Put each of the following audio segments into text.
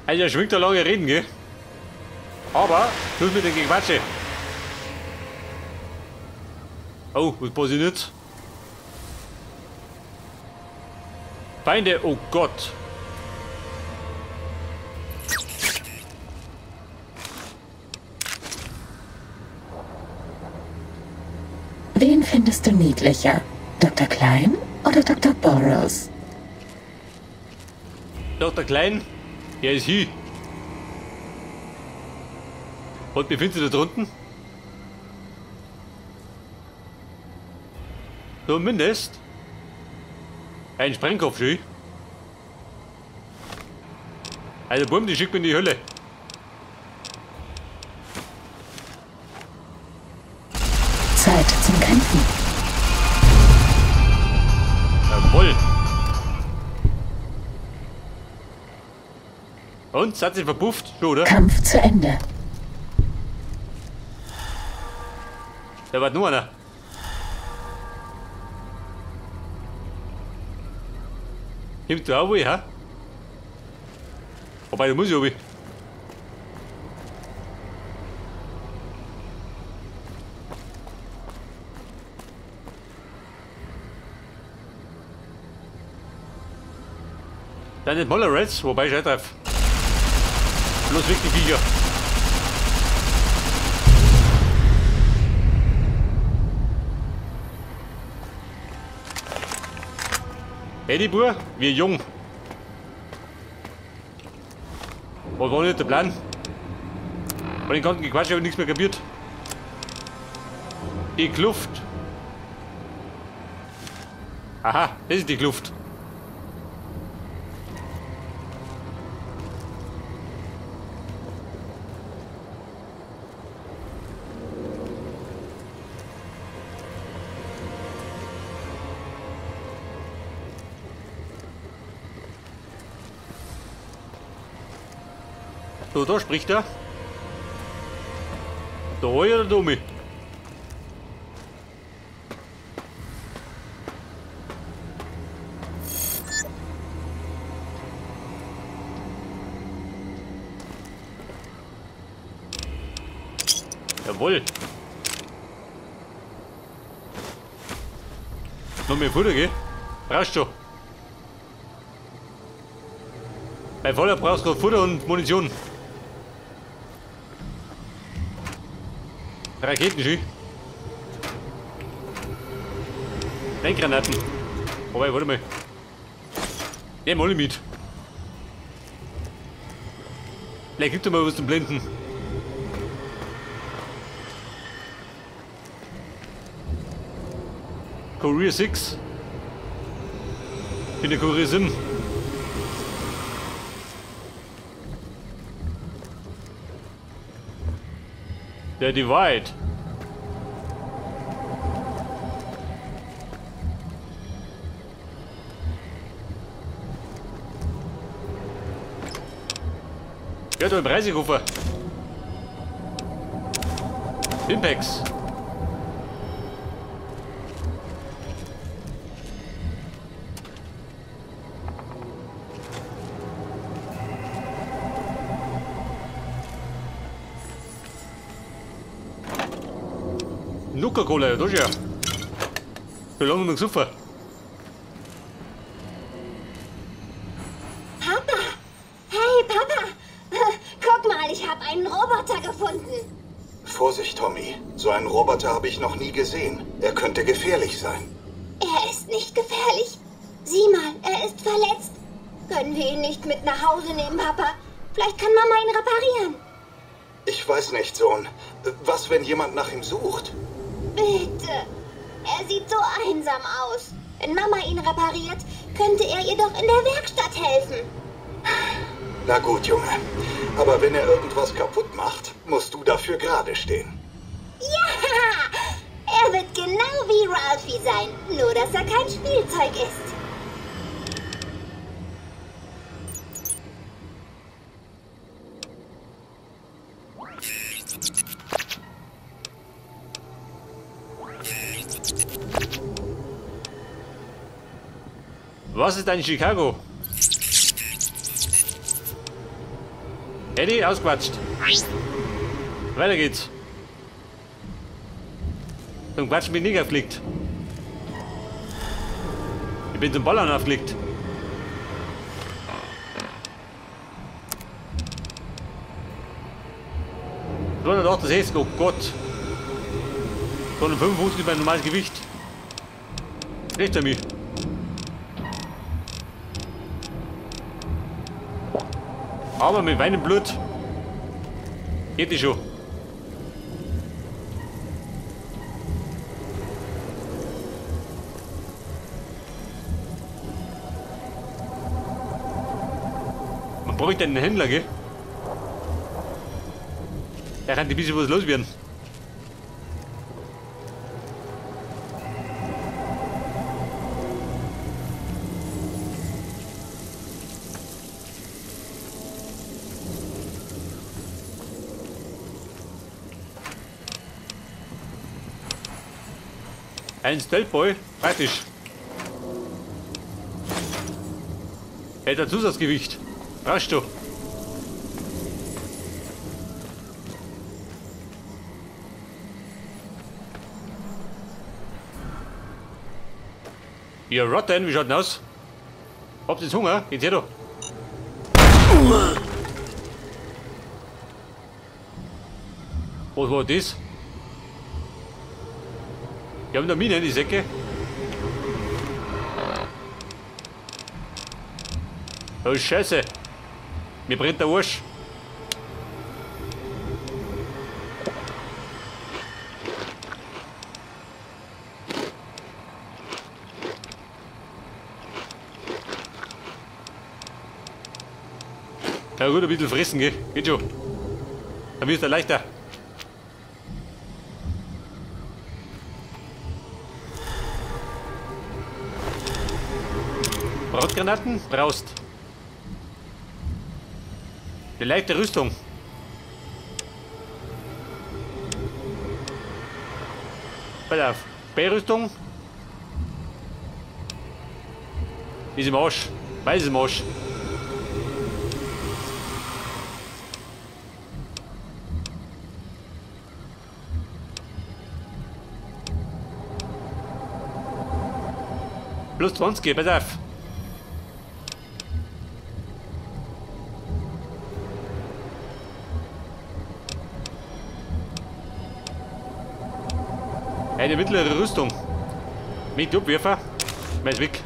Also er schwingt da lange reden, gell? Aber Schluss mit dem Gequatsche. Oh, was passiert jetzt? Feinde, oh Gott. Wen findest du niedlicher? Dr. Klein oder Dr. Burrows? Dr. Klein? Der ist hier. Und befindet sich da drunten? Zumindest ein Sprengkopf, schön. Also Bumm, die schickt mich in die Hölle. Zeit zum Kämpfen. Jawohl. Und? Es hat sich verpufft, schon, oder? Kampf zu Ende. Da war nur einer. Nimmst du auch wohl, hä? Wobei, du musst ja wohl. Dann nicht Moller Reds, wobei ich drauf. Bloß weg die Viecher. Hey, die Bur, wir jung. Was war nicht der Plan? Bei den ganzen Gequatsch habe ich nichts mehr kapiert. Die Kluft. Aha, das ist die Kluft. So, da spricht er. Da oder der Dummi? Jawohl. Noch mehr Futter, gell? Brauchst du. Bei Voller brauchst du Futter und Munition. Raketen, Lenkgranaten. Wobei, warte mal. Nehmen alle mit. Vielleicht gibt es mal was zum Blenden. Korea 6. Ich bin der Korea 7. Der Divide. Ja, da im Reisekoffer. Impex. Nuka-Cola, das ist ja. Schon lange nicht gesoffen. Papa! Hey, Papa! Guck mal, ich habe einen Roboter gefunden. Vorsicht, Tommy. So einen Roboter habe ich noch nie gesehen. Er könnte gefährlich sein. Er ist nicht gefährlich. Sieh mal, er ist verletzt. Können wir ihn nicht mit nach Hause nehmen, Papa? Vielleicht kann Mama ihn reparieren. Ich weiß nicht, Sohn. Was, wenn jemand nach ihm sucht? Bitte. Er sieht so einsam aus. Wenn Mama ihn repariert, könnte er ihr doch in der Werkstatt helfen. Na gut, Junge. Aber wenn er irgendwas kaputt macht, musst du dafür gerade stehen. Ja! Er wird genau wie Ralphie sein, nur dass er kein Spielzeug ist. Was ist ein Chicago? Eddie, ausquatscht. Weiter geht's. Zum Quatschen bin ich nicht aufgelegt. Ich bin zum Ballern aufgelegt. ...268, oh Gott. 255 ist mein normales Gewicht. Schlecht für mich. Aber mit meinem Blut geht die schon. Man braucht einen Händler, gell? Der kann ein bisschen was loswerden. Ein Stealth-Boy, praktisch. Er hat ein Zusatzgewicht. Brauchst du. Ihr Rotten, wie schaut denn aus? Habt ihr jetzt Hunger? Geht's her da? Was war das? Wir haben da Minen in die Säcke. Oh Scheiße. Mir brennt der Arsch. Ja gut, ein bisschen fressen, gell? Geht schon. Dann wird es leichter. Brandgranaten brauchst. Die leichte Rüstung. Pass auf. B-Rüstung. Ist im Arsch. Weiß im Arsch. Plus 20, pass auf. Eine mittlere Rüstung. Mit Abwerfer. Meins weg.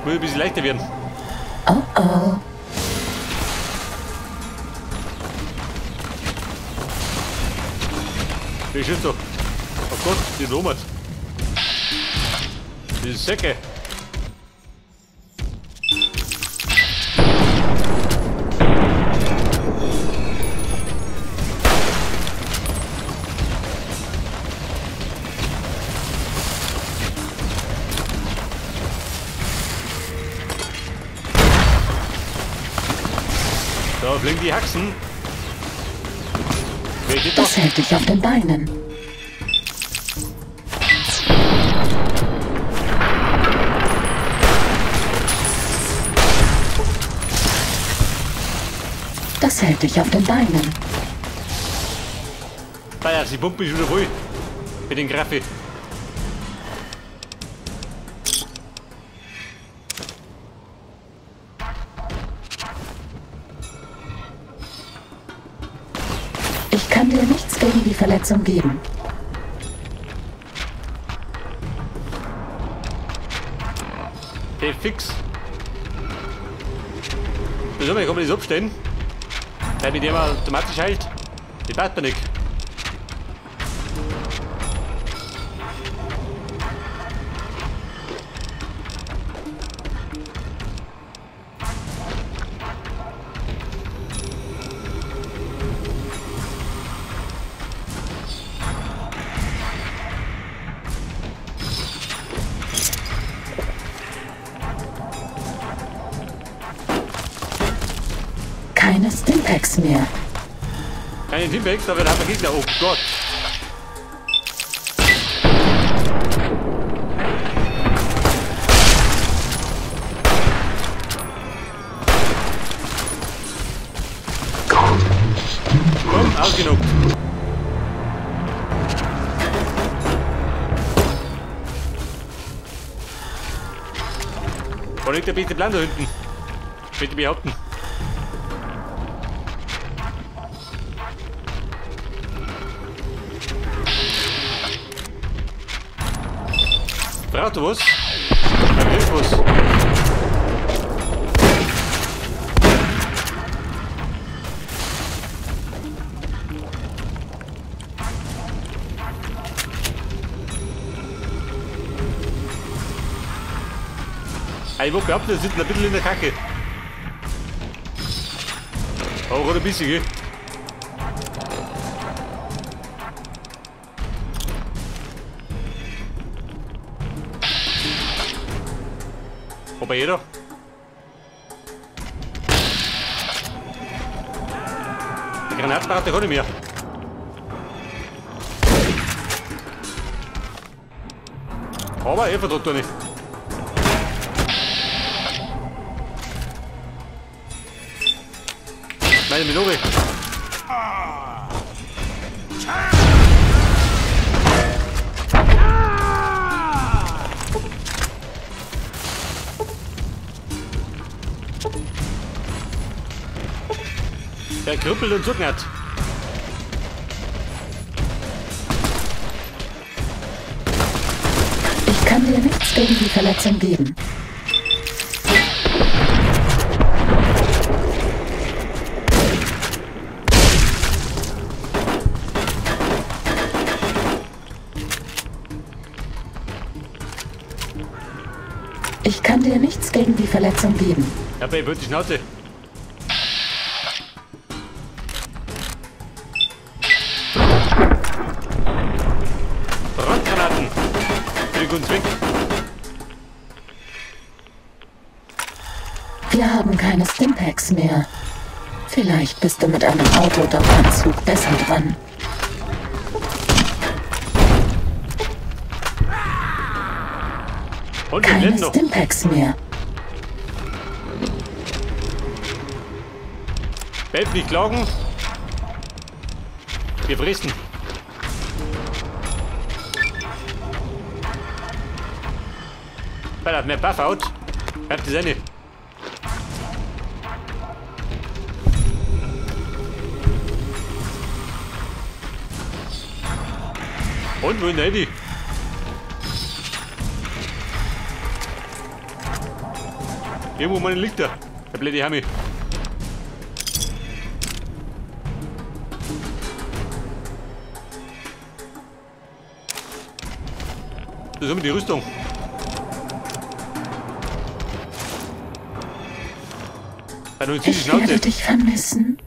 Muss ein bisschen leichter werden. Oh oh. Wie schön so. Oh Gott, die lomert. Die Säcke. Da fliegen die Haxen. Das hält dich auf den Beinen. Das hält dich auf den Beinen. Naja, die Pumpe ist schon voll. Mit den Graffi. Ich kann dir nichts gegen die Verletzung geben. Hey, fix. Wieso, kann man das abstellen? Weil mit dem automatisch heilt. Die passt mir nicht. Keine Stimpacks mehr. Keine Stimpacks, aber da haben wir Gegner. Oh Gott. War nicht der beste Plan da hinten. Bitte behaupten. Braucht du was? Dann hilft was. Ich wollte behaupten, wir sitzen ein bisschen in der Kacke. Aber gerade ein bisschen, gell? Aber jeder. Die Granaten braucht ich auch nicht mehr. Aber er verdrückt doch nicht. Meine Minore. Der krüppelt und zuckert. Ich kann dir nichts gegen die Verletzung geben. Ich kann dir nichts gegen die Verletzung geben. Ja, Babe, die Schnauze. Brandgranaten. Für den guten Zweck. Wir haben keine Stimpacks mehr. Vielleicht bist du mit einem Autodoc-Anzug besser dran. Und wir Keine noch. Stimpacks mehr. Babe, nicht klagen. Wir fressen. Weil mehr Buff out. Bleibt die Sende. Und wo ist der Handy? Irgendwo meine liegt da. Der blöde Hammi. Das ist immer die Rüstung. Ich werde dich vermissen.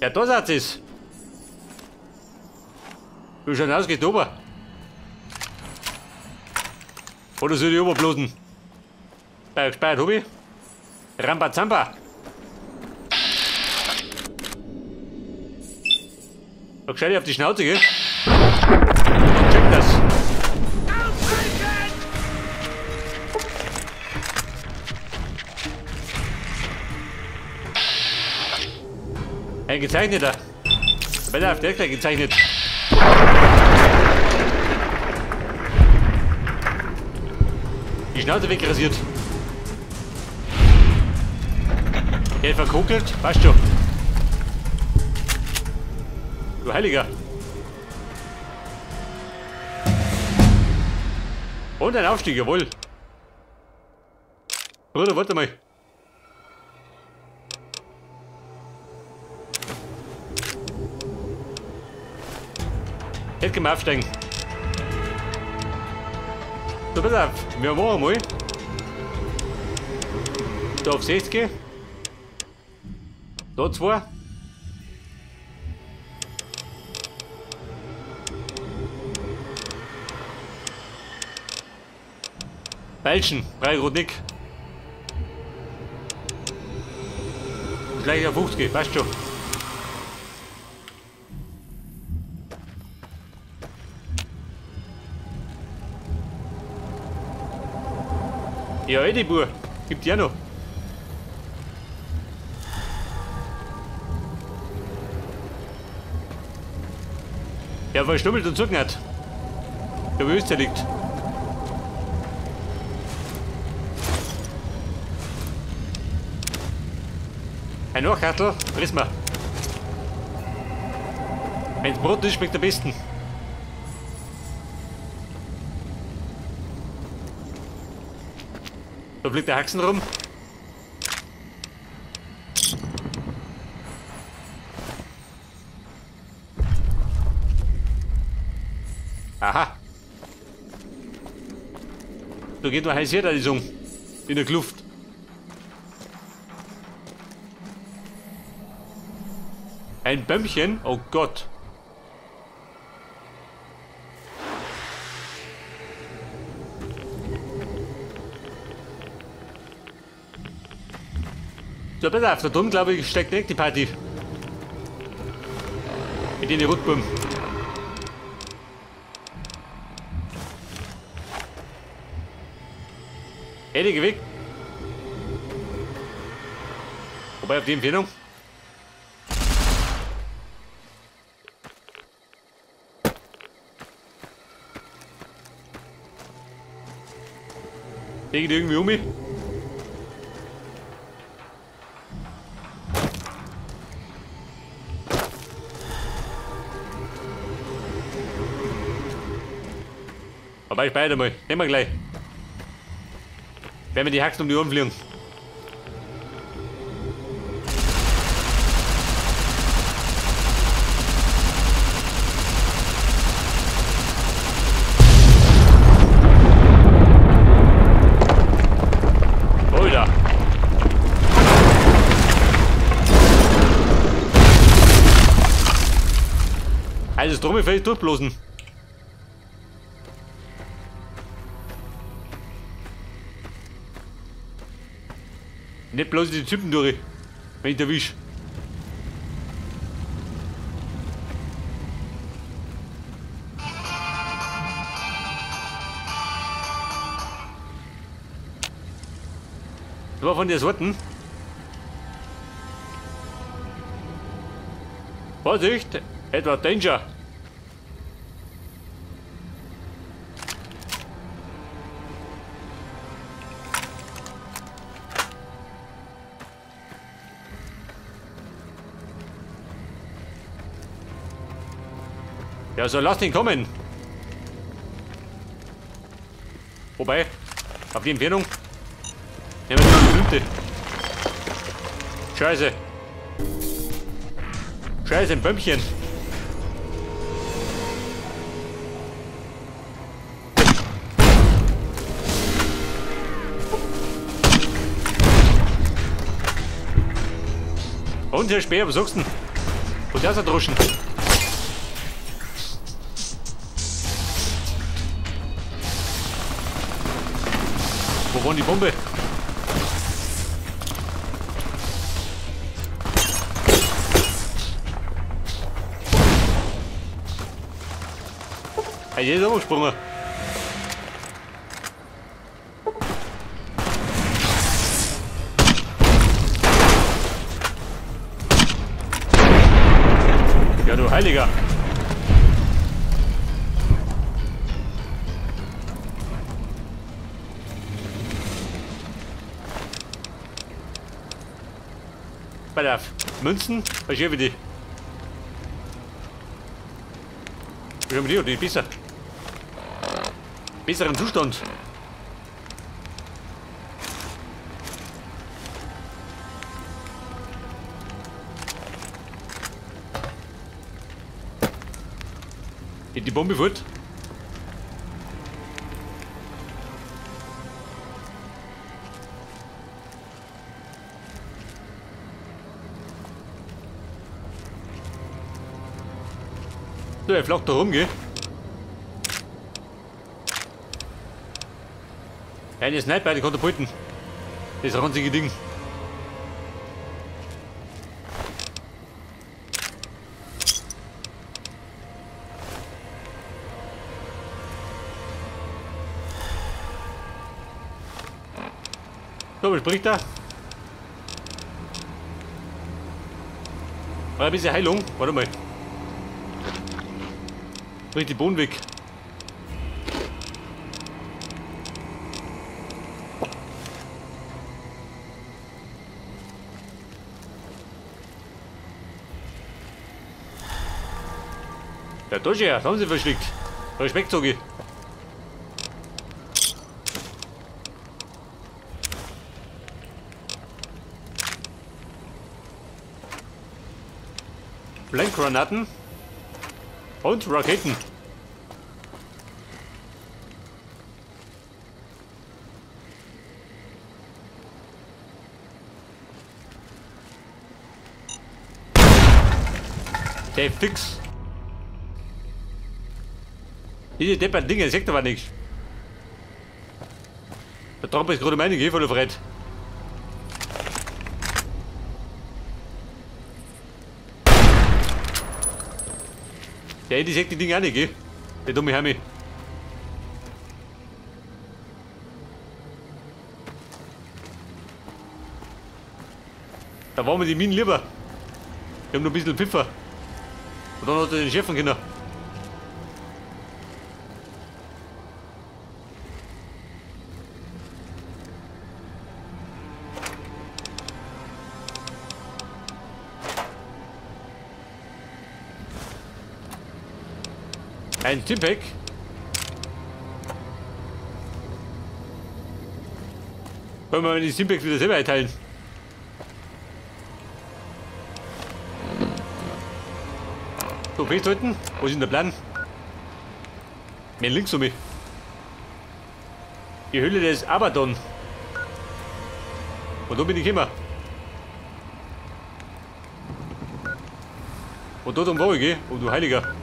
Ja, da seid es. Wie schaut aus, geht ober. Oder soll ich oberblosen? Bei gespeichert hab ich. Rambazamba. Da gescheit auf die Schnauze, gell? Check das. Ein gezeichneter. Der auf der gleich gezeichnet. Die Schnauze wegrasiert. Geld verkokelt, passt schon. Du Heiliger. Und ein Aufstieg, jawohl. Bruder, warte mal. Jetzt können wir aufsteigen. So, pass auf, wir machen mal. Da auf 60. Da 2. Peilchen, brauche ich. Gleich auf 50, passt schon. Ja, eh, die Bur. Gibt ja noch. Der verstummelt und zuckert. Der Wüste liegt. Ein Ohrkartel, friss mal. Wenn's Brot ist, schmeckt am besten. Da fliegt der Haxen rum. Aha. Da geht noch heiß her, da die Song. In der Kluft. Ein Bäumchen? Oh Gott. So, pass auf, da drüben, glaube ich, steckt direkt die Party. Mit den Rotbuben. Hey, geh weg. Wobei, auf die Empfehlung. Der geht irgendwie um mich. Aber ich beide mal. Nehmen wir gleich. Werden wir die Haxen um die Ohren fliegen. Alter. Also das Trommelfell durchblosen. Nicht bloß die Typen durch, wenn ich erwisch. Das war von der Sorten. Vorsicht, etwa Danger. Ja, so lass den kommen. Wobei, auf die Entfernung. Nehmen wir die berühmte. Scheiße. Scheiße, ein Bömmchen. Und Herr Speer, was sagst du denn? Wo der ist der Droschen? Wo war denn die Bombe? Hey, hier ist auch gesprungen. Ja, du Heiliger. Pass auf. Münzen, was ist die? Ich habe die oder die besser. Besseren Zustand. Geht die Bombe fort? So, er flockt da rum, gell? Eine Sniper, die Katapulten. Das ranzige Ding. So, was spricht da? War ein bisschen Heilung. Warte mal. Bringt die Bohnen weg. Ja, da schon, das haben sie verschluckt. Respekt, sag ich. Blendgranaten und Raketen. Der fix. Diese deppert Dinge, sagt aber nichts. Der Trompe ist gerade meine, geh voll Fred. Der Eddie sagt die Dinge auch nicht, gell? Der dumme Hermi. Da waren wir die Minen lieber. Wir haben noch ein bisschen Pfiffer. Und dann hat er den Chef können. Ein Teampack. Können wir die Teampacks wieder selber einteilen? So, festhalten. Wo ist denn der Plan? Mehr links um mich. Die Höhle des Abaddon. Und da bin ich immer. Und dort um wo ich gehe? Oh du Heiliger.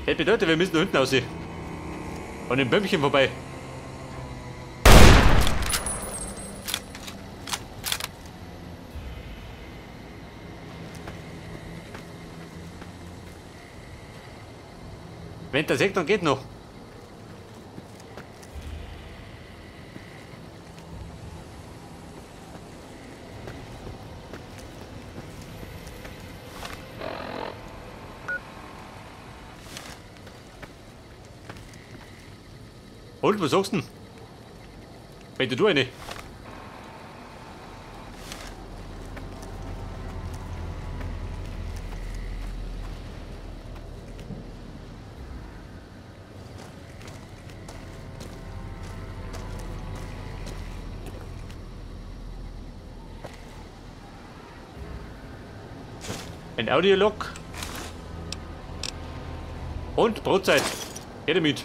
Das bedeutet, wir müssen da hinten aussehen. An dem Bömmchen vorbei. Wenn der Sektor geht noch. Und, was sagst du denn? Wenn du eine? Ein Audiolog. Und Brotzeit. Her damit.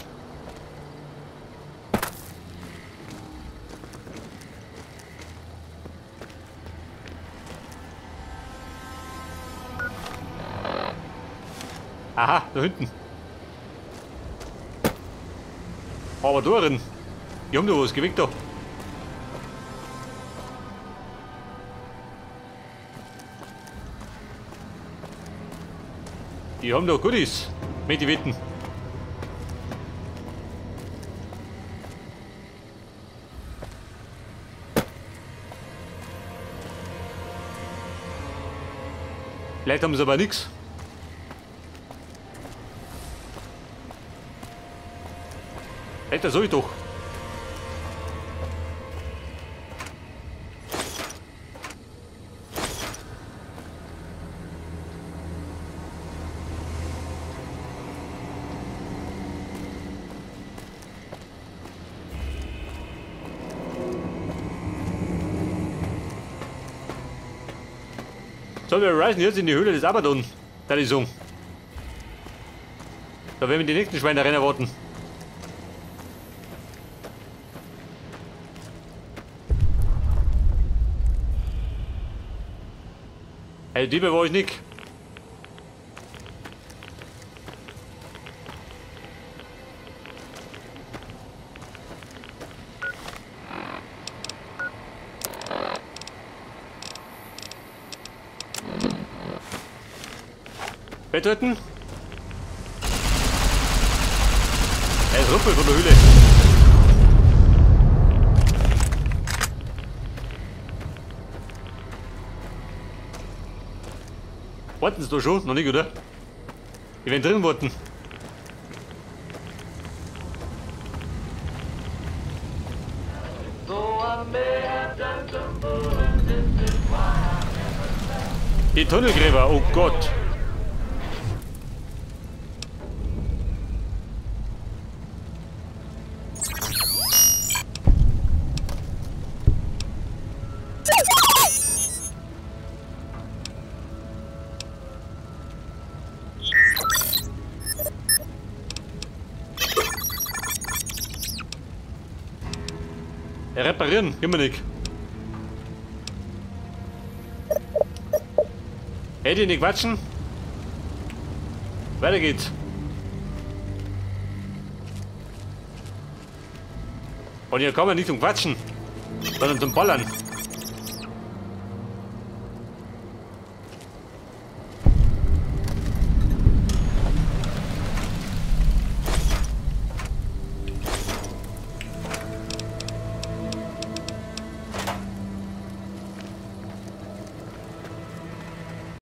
Aha, da hinten. Aber da drin. Die haben da was, geh weg da. Die haben da Goodies. Mit die Wetten. Vielleicht haben sie aber nichts. Alter, soll ich doch. So, wir reisen jetzt in die Höhle des Abaddon. Da ist so. Da werden wir die nächsten Schweinereien erwarten. Hey, Diebe war ich nicht. Betthalten. Es ruppelt von der Höhle. Warten Sie da schon? Noch nicht, oder? Ich werde drin warten. Die Tunnelgräber, oh Gott. Reparieren, immer nicht. Hey, die nicht quatschen. Weiter geht's. Und hier kommen wir nicht zum Quatschen, sondern zum Ballern.